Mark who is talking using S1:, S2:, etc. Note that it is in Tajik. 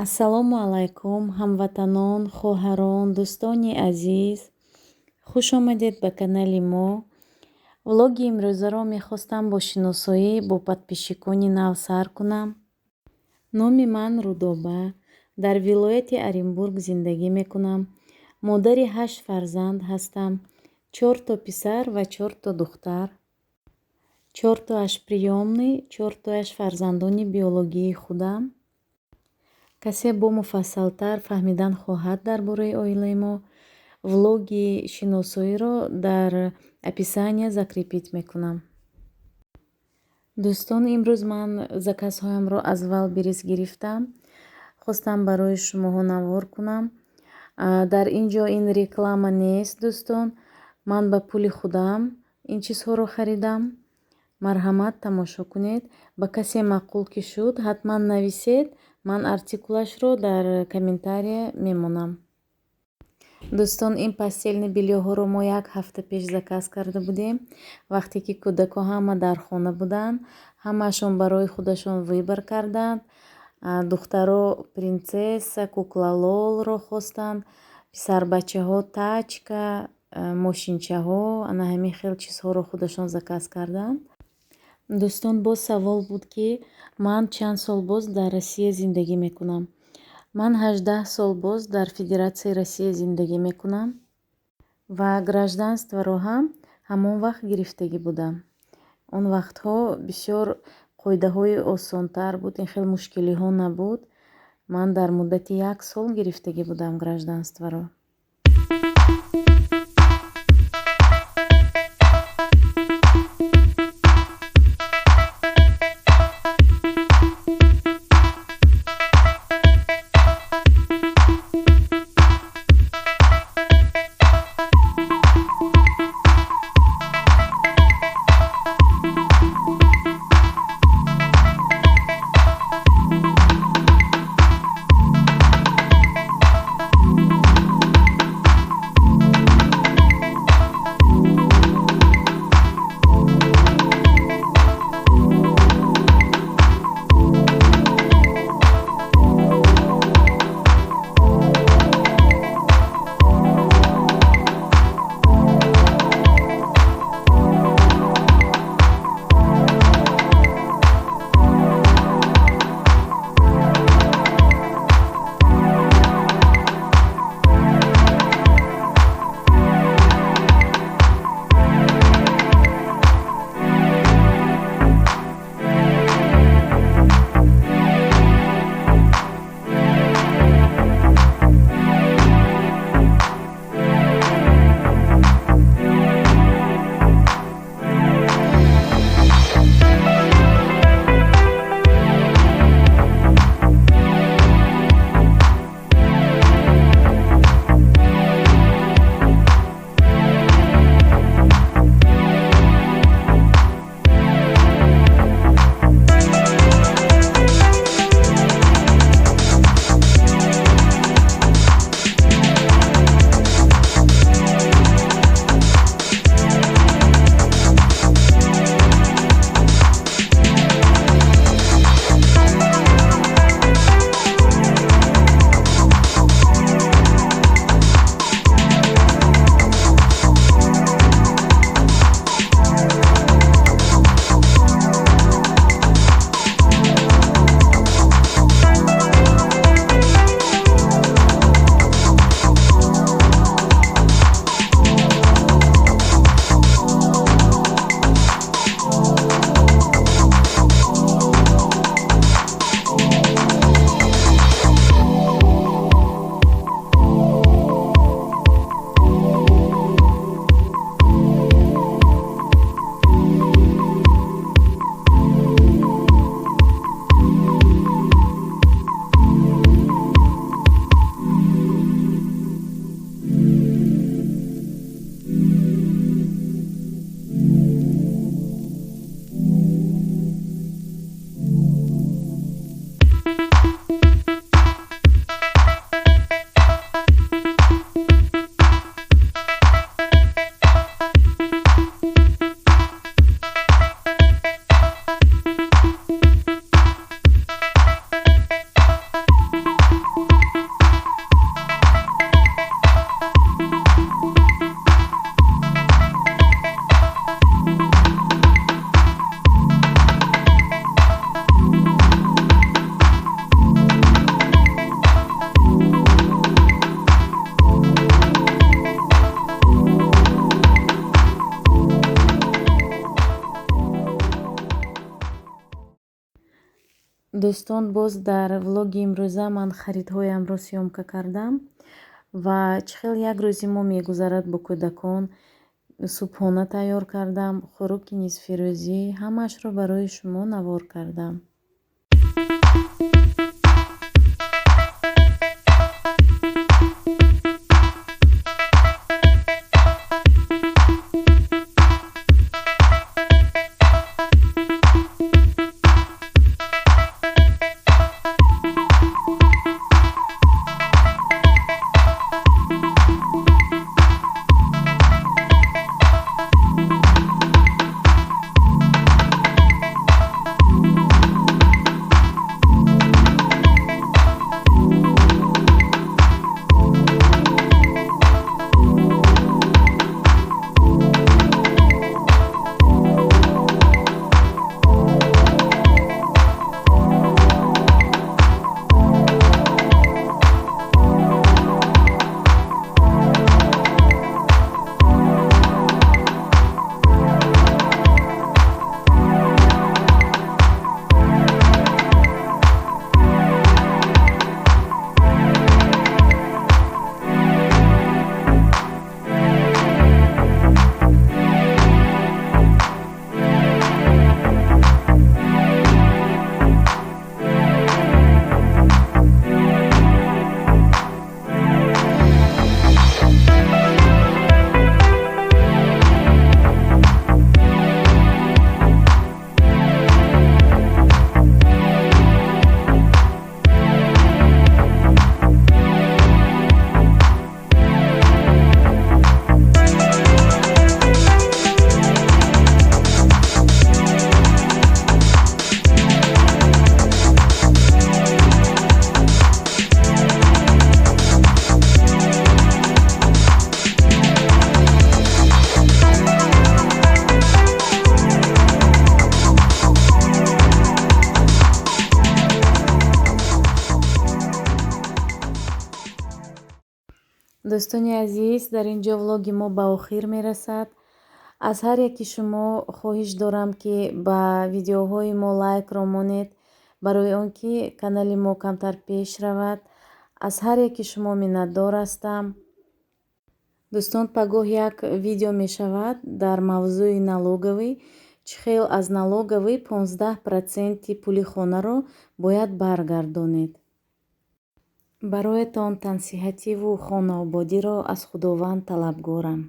S1: Ассалому алайкум, ҳамватанон, хоҳарон, дӯстони азиз. Хуш омадед ба канали мо. Влоги имрӯзаро мехостам бо шиносоӣ бо подписчикони нав сар кунам. Номи ман Рудоба. Дар вилояти Оренбург зиндагӣ мекунам. Модари 8 фарзанд ҳастам. 4 писар ва 4 духтар. 4тоаш приёмный, 4тоаш фарзандони биологии худам. Касе бо муфассалтар фаҳмидан хоҳад дар бораи оилаи мо, влоги шиносоиро дар описания закрепить мекунам. Дӯстон, имрӯз ман заказҳоямро аз Валберис гирифтам. Хостам барои шумоҳо навор кунам. Дар ин ҷо ин реклама нест, дӯстон. Ман ба пули худам ин чизҳоро харидам. Марҳамат, тамошо кунед. Ба касе маъқул ки шуд, ҳатман нависед. Ман артикулашро дар комментария мемонам. Дӯстон, ин постельный бельёҳоро мо як ҳафта пеш заказ карда будем. Вақте ки кӯдакҳо ҳама дар хона буданд, ҳамаашон барои худашон выбор карданд. Духтаро принцесса, кукла Лолро хостанд, писарбачаҳо тачка, мошинчаҳо, ана ҳамин хел чизҳоро худашон заказ карданд. Дӯстон, боз савол буд, ки ман чанд сол боз дар Россия зиндагӣ мекунам. Ман 18 сол боз дар Федератсияи Россия зиндагӣ мекунам ва гражданстворо ҳам ҳамон вақт гирифтагӣ будам. Он вақтҳо бисёр қоидаҳои осонтар буд, ин хел мушкилиҳо набуд. Ман дар муддати 1 сол гирифтагӣ будам гражданстворо. Дӯстон, боз дар влоги имрӯза ман харидҳоямро съёмка кардам ва чӣ хел як рӯзи мо мегузарад бо кӯдакон. Субҳона тайёр кардам, хӯроки нисфирӯзӣ, ҳамаашро барои шумо навор кардам. Дӯстони азиз, дар ин ҷо влоги мо ба охир мерасад. Аз ҳар яки шумо хоҳиш дорам, ки ба видеоҳои мо лайкро монед, барои он ки канали мо камтар пеш равад. Аз ҳар яки шумо миннатдор ҳастам. Дӯстон, пагоҳ як видео мешавад дар мавзӯи налоговый. Чӣ хел аз налоговый 15% пули хонаро бояд баргардонед. Бароятон тансиҳативу хонаободиро аз Худованд талабгорам.